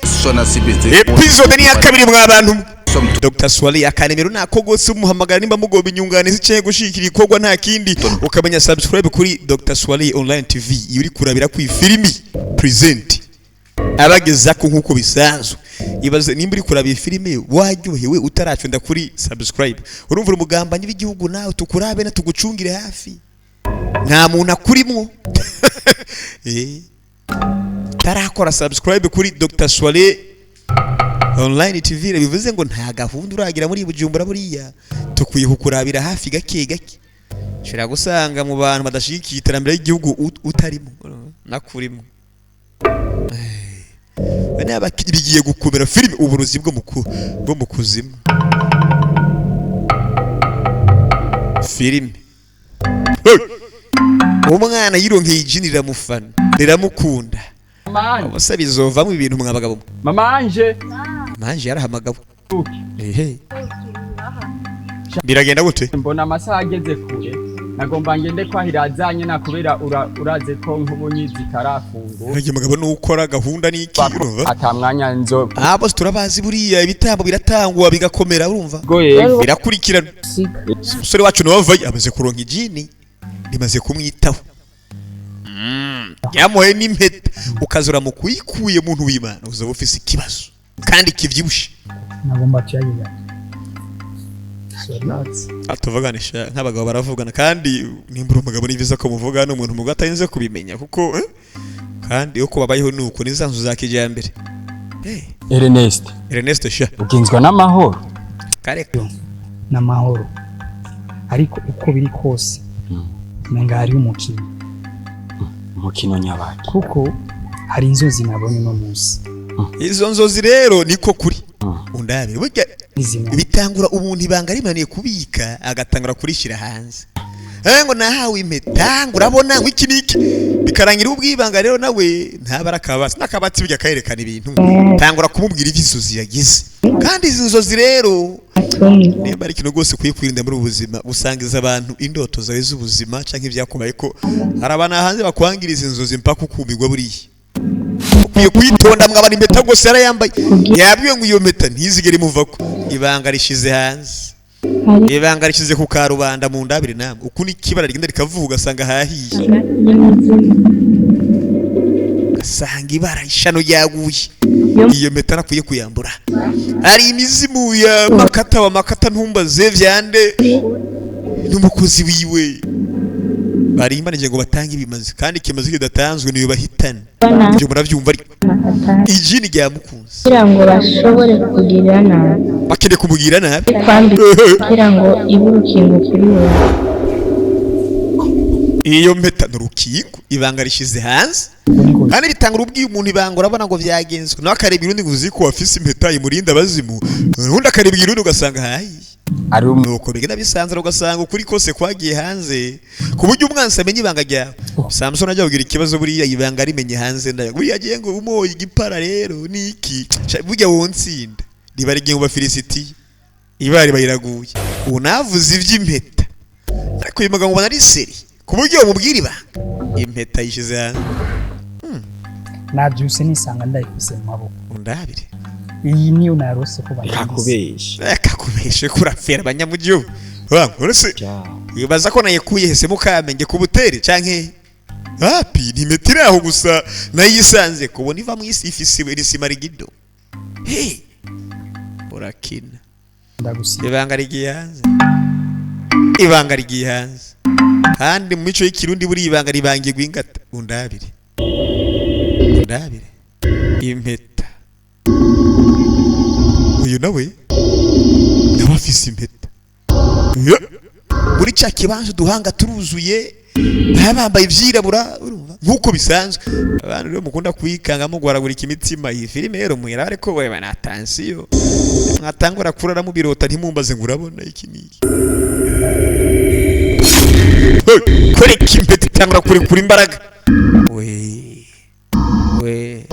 Episode ni iya kabiri mwa bantu. Dr. Swali akanemero nako gose umuhamagara nimba mugomba inyunganizi cyangwa gushikira ikorwa nta kindi, ukamenya subscribe kuri Dr. Swali Online TV iyo uri kurabira ku filimi present abageza ko nkuko bisanzwe. Ibaze nimba uri kuraba iyi filime waryohewe utaracunda kuri subscribe, urumva uri umugambanyi w'igihugu, nawe tukurabe na tugucungire hafi, nta muntu akurimwo. Tarakora subscribe kuri Dr. Swale Online TV bivuze ngo nta gahunda uragira muri Bujumbura, buriya tukwiye kukurabira hafi gake gake. Ushobora gusanga mu bantu badashigikiye iterambere ry'igihugu utarimo nakurimo. Bane abakinyi bigiye gukomera filime uburozi bwo mu kuzimu filime. Hey! Umwana yironkeye ijini riramufana riramukunda. Mama Ubuse bizovamo ibintu mwa bagabo. Mama Anje. Manje yarahamagawe. Ehe, biragenda gute? Mbona amasaha ageze kure, nagomba ngende kwahira azanye na kubera uraze ko nk'ubu zitarafungura. Ntajye mugabo nukora gahunda niki urumva? Ata mwanya nzo. Ah bose turabazi, buriya ibitambo biratangwa bigakomera urumva? Goye. Birakurikirana. Umusore wacu nawe avayo amaze kuronka ijini rimaze kumwitaho. Yamuhaye n'impeta ukazura mu kuyikuye muntu w'Imana uzaba ufise ikibazo kandi kivyibushe. Nagomba tuyagira. Atuvuganisha nk'abagabo baravugana, kandi nimbura umugabo ni byiza ko muvugana n'umuntu mugabo atarinze kubimenya kuko kandi uko babayeho nuko ni za nzu za kijyambere. Ernest. Ernest sha. Ugenzwa n'amahoro. Kareka. N'amahoro. Ariko uko biri kose menga hari umukino. Umukino nyabaki. Kuko hari inzozi nabonye no munsi. Izo nzozi rero niko kuri. Undabire burya bitangura umuntu ibanga rimaniye kubika agatangura kurishira hanze. Ngo nahawe impeta ngo urabona ngo iki niki bikarangira ubwibanga rero nawe ntabara akabasi nakabati burya kayerekana ibintu. Tangura kumubwira ivy'inzozi yagize. Kandi izi nzozi rero nimba ari ikintu rwose ukwiye kwirinda muri ubu buzima, usangiza abantu indoto zawe z'ubuzima canke ibyakubaye ko hari abantu hanze bakwangiriza inzozi mpaka ukumirwa. Buriya ukwiye kwitonda mwabana. Impeta rwose yarayambaye, yabwiwe ngo iyo mpeta ntizigere imuvako. Ibanga rishize hanze, ibanga rishize ku karubanda mu ndabire namwe uku ni kibara rigenda rikavuga ugasanga hahiye, ugasanga ibara ishano ryaguye. Iyo mpeta nakwiye kuyambura. Hari imizimu ya makata wa makata ntumbaze vyande n'umukozi wiwe barimbanije ngo batange ibimazi, kandi ikimazi kidatanzwe niyo bahitana. Ibyo muravyumva, ariko ijini ryamukunze kugira ngo bashobore kugirira nabi, bakeneye kumugira nabi, kwambika kugira ngo ibe urukingo kuri wowe. Iyo mpeta ni urukingo, ibanga rishize hanze kandi ritanga urubwiye umuntu ibanga. Urabona ngo vyagenzwe nawe akareba irundi ngo uzi ko wafise impeta imurinda abazimu, undi akareba irundi ugasanga hayi Ari nuko bigenda bisanzwe, ugasanga ukuri kose kwagiye hanze ku buryo umwansi amenya ibanga ryawe. Samson ajya kugira ikibazo, buriya ibanga rimenye hanze ndayo buriya agiye ngo umoye igipara rero niki burya wonsinda riba rigiye mu Bafilisitiya, ibara riba riraguye. Ubu navuze ivy'impeta ariko uyu mugabo ubona ari seri ku buryo umubwira ibanga impeta yishize hanze. Nabyuse nisanga ndayifise mu maboko. Undabire. Iyi niyo narose ko bayizi. Kakubesha. Reka kurafera abanyamugihugu wangu uretse wibaza ko nayikuye hese mukamenge ku butere canke hapi ni impeta iri aho gusa nayisanze kubona iva mu isi ifise irisima rigido. Hey, urakina. Ndagusiga. Ibanga rigiye hanze, ibanga rigiye hanze kandi mu mico y'ikirundi buri ibanga ribangirwa ingata. Undabire, undabire impeta. Uyu nawe nawe afise impeta. Muri cya kibanza uduhanga turuzuye, baba bambaye ivyirabura urumva nkuko bisanzwe. Abantu rero mukunda kwikanga mugwaragurika imitima, iyi filime rero muhira ariko wewe na tansiyo mwatangura kurara mubirota ntimumbaze ngo urabona iki niki. Hey, kureka impeta itangura kurekura imbaraga. We we,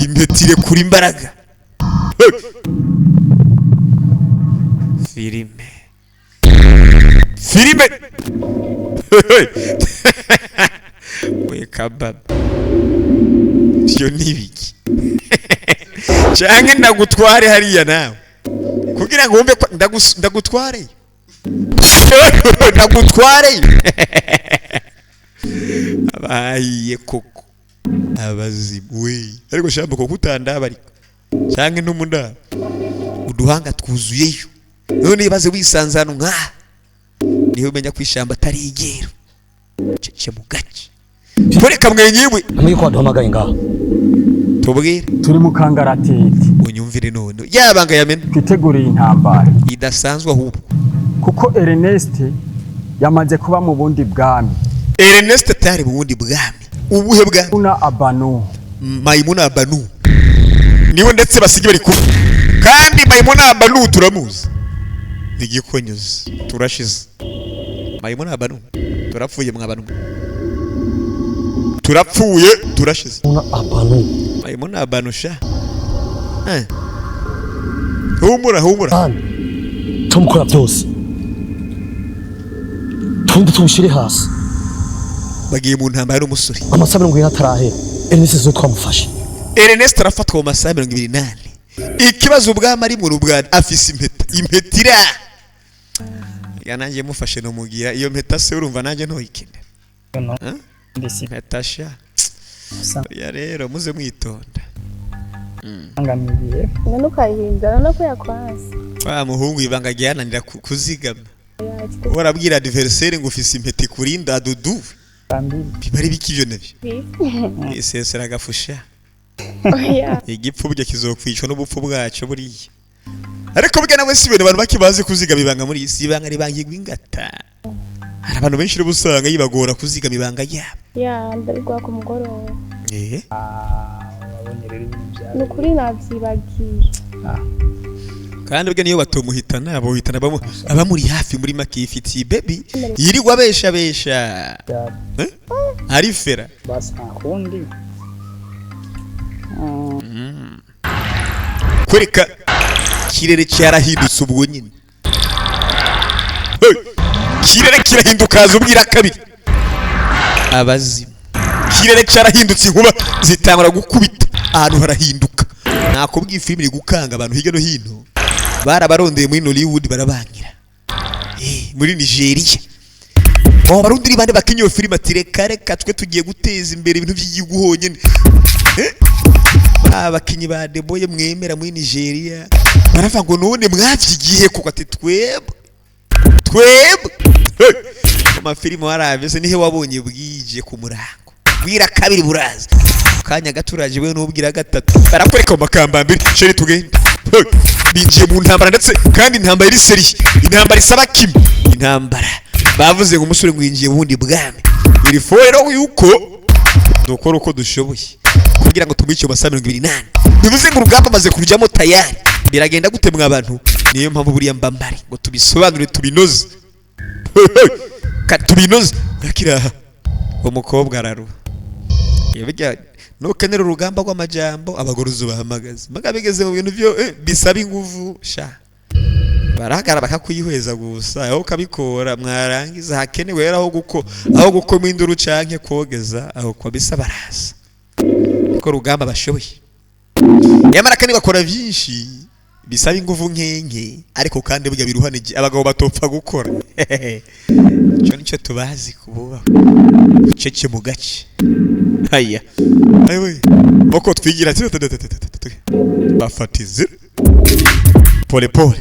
impeta irekura imbaraga. Hey. Filime filime we kababa Ivyo ni ibiki? Canke ndagutware hariya nawe kugira ngo wumve ko ndagutware, ndagutware. Abahiye koko, abazimu we! Ariko shambo koko utandaba, ariko canke ntumundaba, uduhanga twuzuyeyo. None ibaze wisanze ahantu nkaha, niho umenya ko ishyamba atari igeru. Cece mu gace, kureka mwenyewe. Namenye ko waduhamagaye ngaha. Tubwire. Turi mu kangaratete. Unyumvire none, yabanga yamena. Twiteguriye intambara idasanzwe ahubwo. Kuko Ernest yamaze kuba mu bundi bwami. Ernest atari mu bundi bwami. Ubuhe bwami? Una Abanu. Maimuna Banu niwe ndetse basige bari kumwe, kandi Maimuna Banu turamuzi, ni igikonyuzi. Turashize. Maimuna Banu, turapfuye mwa bantu, turapfuye, turashize. Una Abanu. Maimuna Banu sha. Humura, humura. Kandi tumukora byose, tundi tumushyire hasi. Bagiye mu ntambara n'umusore. Amasaha 40 atarahera, Ernest zo twamufashe. Ernest arafatwa mu masaha 24. Ikibazo, ubwami ari mu rubwana afise impeta, impeta ira ya nanjye mufashe nomugira iyo mpeta se, urumva nanjye ntoyikenera. Ndetse Impeta sha. Ya rero muze mwitonda. ngamiye. None ukayihindura, urabona ko yakwanse. Wa muhungu ibanga ryananira kuzigama, urabwira adversaire ngo ufise impeta ikurinda dudu. Bambiri. Biba ari biki ivyo navyo? Isesera agafusha. Oya. Igipfu burya kizokwicwa n'ubupfu bwacyo buriya. Ariko burya nawe si ibintu abantu bake bazi kuzigama ibanga muri iyi si. Ibanga ribangirwa ingata. Hari abantu benshi rero usanga yibagora kuzigama ibanga yabo. Ya, ndabiguha ku mugoroba. Eh. Wabonye rero ibintu byawe. Ni ukuri nabyibagiye. Kandi burya niyo batomuhitana, bohitana abamuri hafi. Muri make yifitiye baby yirirwa abesha besha. Bya- Eh? Arifera. Basi nta kundi. Kwereka ikirere cyarahindutse ubwo nyine. Hey! Ikirere kirahinduka, haza ubwira kabiri abazimu. Ikirere cyarahindutse, inkuba zitangura gukubita, ahantu harahinduka. Nakubwiye, filime iri gukanga abantu hirya no hino. Barabarondeye muri Nollywood barabangira. Muri Nigeria abo Barundi ni bande bakinnye iyo filime? Ati reka reka, twe tugiye guteza imbere ibintu by'igihugu honyine. Abakinyi ba Deboye mwemera muri Nigeria baravuga ngo none mwavyigiye kuko? Ati twebwe twebwe. Hey! Amafilime waravye se? Nihe wabonye bwije ku murango? Bwira kabiri buraza kanya gaturaje we n'ubwira gatatu, barakwereka mu makambambiri. Chéri, tugende. Hey! Binjiye mu ntambara, ndetse kandi intambara iri sérieux, intambara isaba kimwe. Intambara bavuze ngo umusore ngo yinjiye mu bundi bwami. Iri fo rero yuko dukora uko dushoboye kugira ngo tumwice mu masaha 24, bivuze ngo urugamba amaze kurujyamo tayari. Biragenda gute mwa bantu? Niyo mpamvu buriya mbambare ngo tubisobanure, tubinoze. Ka tubinoze. Urakiraha umukobwa araruha. Iyo bijya nukenera urugamba rw'amajambo, abagore uzubahamagaza maga bigeze mu bintu byo bisaba inguvu sha, barahagara bakakwihweza gusa, aho ukabikora mwarangiza. Hakenewe rero aho gukoma induru canke kogeza aho kwa bisa, baraza ko rugamba bashoboye. Nyamara kandi bakora vyinshi bisaba inguvu nkenke, ariko kandi burya biruhanije abagabo batopfa gukora. Ico nico tubazi kububaho. Cece mu gace haya ayiwe boko twigira bafatize pole pole,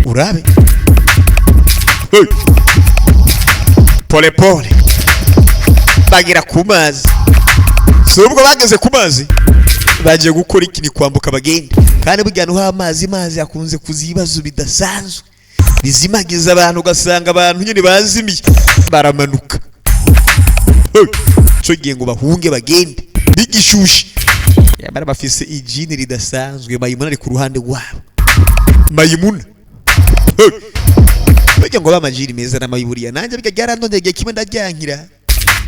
urabe. Hey! Pole pole bagera ku mazi. Si ubwo bageze ku mazi, bagiye gukora iki? Ni kwambuka bagenda. Kandi burya ahantu h'amazi, mazi akunze kuza ibibazo bidasanzwe bizimagiza abantu, ugasanga abantu nyine bazimiye. Baramanuka. Hey! Ico gihe ngo bahunge bagende bigishushe, yamara bafise ijini ridasanzwe. Mayimuna ari ku ruhande rwabo. Mayimuna. Hey! Burya ngo bamajini meza n'amayiburiya, nanjye burya byarandondeye igihe kimwe ndajyankira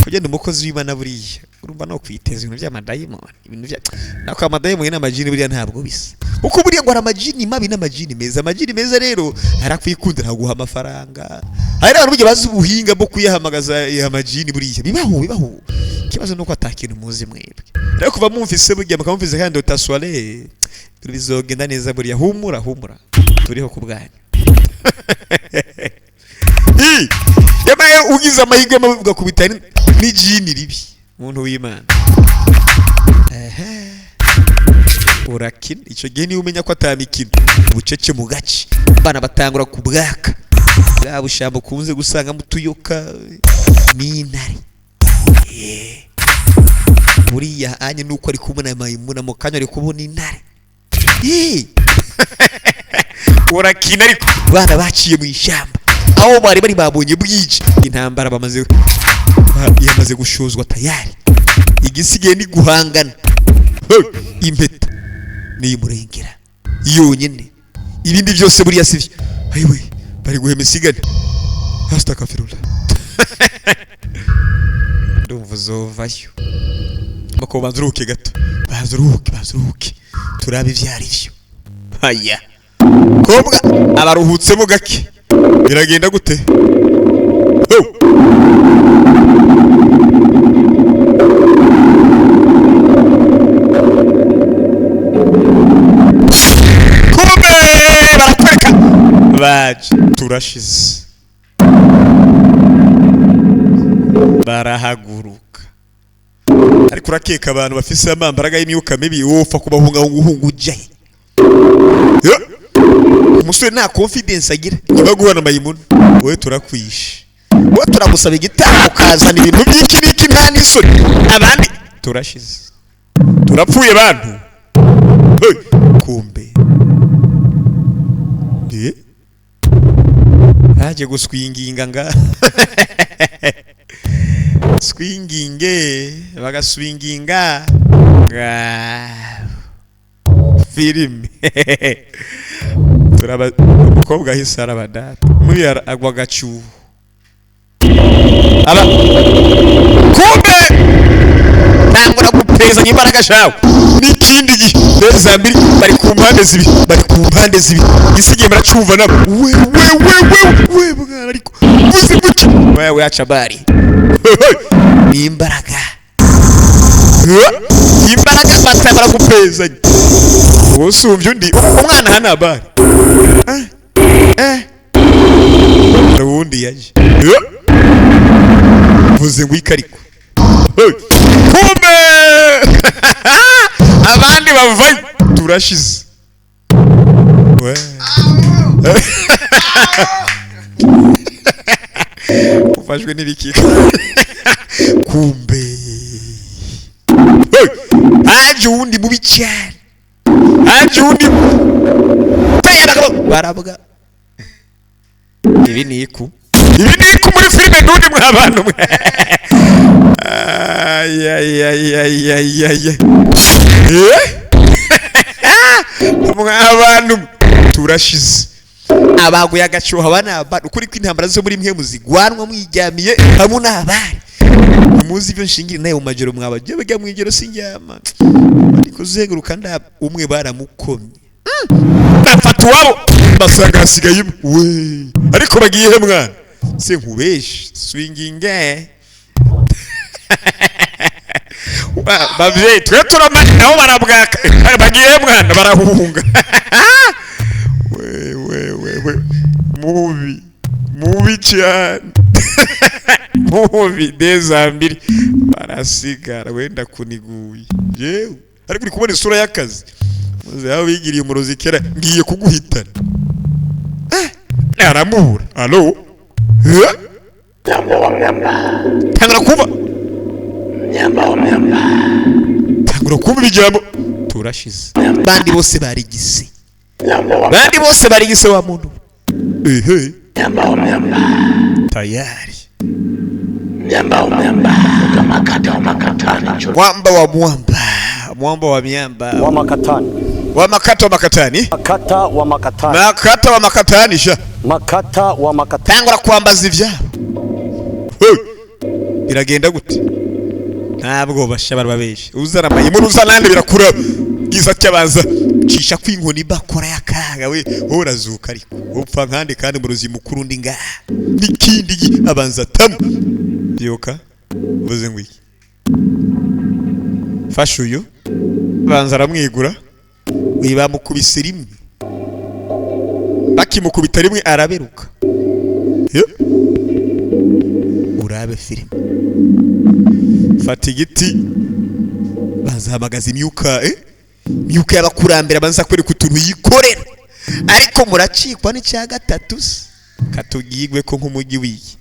kugenda umukozi w'Imana. Buriya Urumva no kwiteza ibintu by'amadayimoni, ibintu bya nako amadayimoni n'amajini buriya ntabwo bisa, kuko buriya ngo hari amajini mabi n'amajini meza. Amajini meza rero arakwikundira, akaguha amafaranga. Hari n'abantu burya bazi ubuhinga bwo kuyahamagaza ya majini. Buriya bibaho, bibaho. Ikibazo nuko atakintu muzi mwebwe. Rero kuva mumvise burya, mukamumvise kandi utaswale, ibintu bizogenda neza buriya. Humura, humura, turiho ku bwanyu. Yamaye ugize amahirwe mabi ugakubita n'ijini ribi, muntu w'Imana, ehe, urakina. Icyo gihe niba umenya ko atamikino ubucece mu gace, abana batangura kubwaka bwa bushyamba ukunze gusangamo utuyoka n'intare. Buriya anye nuko ari kubona Mayimuna, mu kanya ari kubona intare. Urakina. Ariko bana baciye mu ishyamba aho bari bari, babonye bwije, intambara bamaze yamaze gushozwa tayari, igisigaye ni guhangana. Hey! Impeta niyimurengera yonyine, ibindi byose buriya sivyo. Ayiwe, bari guhema isigane hastakafirula. Ndumva uzovayo mako. Banza uruhuke gato, banza uruhuke, banza uruhuke, turabe ivyo ari vyo. Aya kobwa abaruhutsemo gake, biragenda gute? Ho! Kumbe barakwereka baje, turashize, barahaguruka. Ariko urakeka abantu bafise amambaraga y'imyuka mibi wopfa kubahungahunga uhunga ujyahe? Umusore nta confidence agira nyuma yo guhura na Mayimuna. Wowe turakwishe, wowe turagusaba igitambo ukazana ibintu by'iki n'iki, nta n'isoni. Abandi turashize, turapfuye bantu. Hey! Kumbe haje guswinginga nga swinginge, bagaswinginga nga filime turaba. Umukobwa ahise araba data muri agwa agacuho aba. Kumbe ntabwo gupezanya imbaraga shawe n'ikindi gihe rero mbiri bari ku mpande zibiri, bari ku mpande zibiri, isigaye muracumva nabo. We we we we we bwana, ariko uzi guki wewe? Acha bari ni imbaraga, imbaraga batabara gupezanya usumbye undi umwana hano abari. Eh, hari uwundi yaje mvuze ngo ikariko. Kumbe abandi bavayo, turashize. We ufashwe n'ibikika. Kumbe hey! Haje uwundi mubi cyane, haje uwundi teye abagabo barabwa. Ibi ni iku, ibi ni iku muri filime ndundi mwa bantu mwe. Ay, ay, ay, ay, ay, ay, ay. Eh? Mwa bantu mwe, turashize, abaguye agacuho aba ni abantu. Ukuri kw'intambara zo muri mwe muzigwanwa mwijyamiye hamwe n'abari muzi ibyo nshingira nawe mu majoro mwabagiye bajya mu ijoro sinjyama, bari kuzenguruka nda umwe baramukomye, bafata uwabo basanga hasigaye umwe we. Ariko bagiye he mwana? Se nkubeshe swinginge. Bavyeyi twe turamanye nabo barabwaka. Bagiye he mwana? Barahunga. We we we we, mubi mubi cyane, mubi dezambiri barasigara. Wenda kuniguye yewe, ariko uri kubona isura y'akazi muze aho bigiriye umurozi kera, ngiye kuguhitana. Aramubura. Alo? Eh? Tangura kuba, tangura kumva ijambo turashize. Bandi bose barigise, bandi bose barigise wa muntu. Ehe, tayari mwamba wa mwamba, mwamba wa miamba. Wa makatani. Wa makata wa makatani. Makata wa makatani. Makata wa makatani sha. Makata wa makatani. Tangura kwambaza ivyabo. Hey! Biragenda gute? Nta Ntabwo basha barababesha. Uzana amayimuru uzana birakura. Bwiza cyabanza cisha kwinkoni bakora yakaga we, wowe urazuka ariko upfa nkande kandi muruzi mukuru ndi ngaha n'ikindi abanza tamu byuka uvuze ngo iki fasha uyu banza aramwigura we, bamukubise rimwe, bakimukubita rimwe araberuka. Yo. Urabe filime, fata igiti bazahamagaza imyuka, imyuka y'abakurambere banza kwereka utuntu yikorera, ariko muracikwa n'icya gatatu se katugigwe ko nk'umujyi w'iyi.